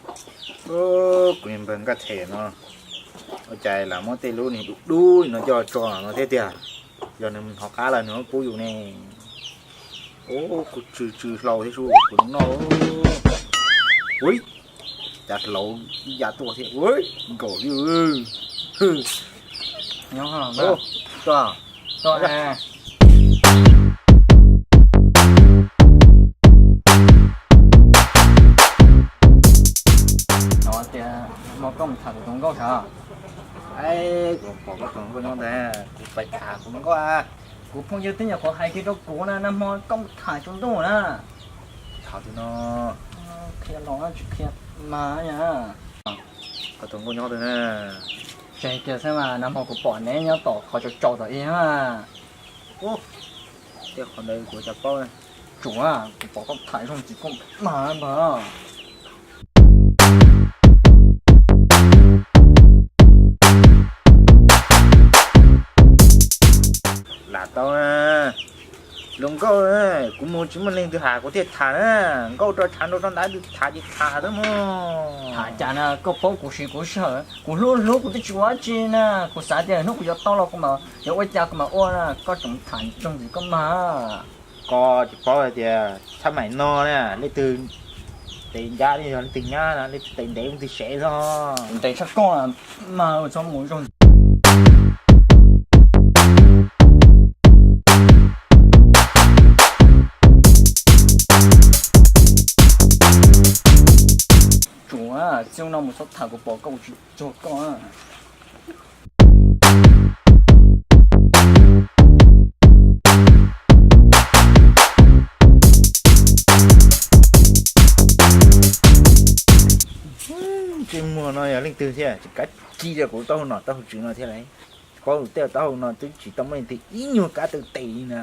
Kuv niag npawg Nkaj Them no, ua cas lam muab tej lub niag dub dub li no coj tso no thiab tiag? Yog nws hnov qab lawm nws muab pub yus ne. Ub, kuv tsw tsw hlau thiab su, kuv noj. Ui, cas hlauv ib yav tuaj thiab, ui, nkaus li. Nyob, tuaj, tuaj. Hnov tias hmo koj mus tham kuv tus nkauj sav? Kuv pom koj tus nkauj nyob ntag, kuv pais tham kuv nkauj. Kuv phooj ywg twb nyuam qhuav hais kiag rau kuv na, nag hmo koj mus tham tsaus ntuj na. Tham twg no? Qhia los tsis qhia mas na. Koj tus nkauj nyob twg na? Tseg kiag xwb mas, nag hmo kuv pom neb nyob tom qhov tsaus tsaus tom ib mas. Ub, tej qhov ntawd kuv cas paub. Tsuav, kuv pom koj tham zoo ntxiv koj mag npawg. Lam tau, luag nkauj, kuv mus tsis muaj leej twg tham kuv thiaj tham na. Nkauj rau tshav nraud rau ntawd twg tham ces tham xwb mog. Tham cas na, koj paub kuv siv kuv sij hawm, kuv hlub hlub kuv twb tsis ua dab tsi na. Kuv xav tias hnub kuv yuav tau los kuv mam yuav ua cas kuv mam ua na, koj tseem tham zoo ntxiv koj mag. Koj tsis paub hais tias txhab maim no na leej twg tes ncab, yog leej twg nyab, leej twg tes ntev leej twg sev xwb. Ntev tshaj koj mas, txhob mus zoo. Tsuav, txij no mus txhob tham kuv, pom koj kuv tsis txuag koj. Ntsej muag no yog leej twg thiab tseem kav ci rau kuv taub hau nom taub hau tswv no thiab lauj? Paub tej taub hau no twb tsis tau muaj leej twg ib nyuag kav tau tes li na.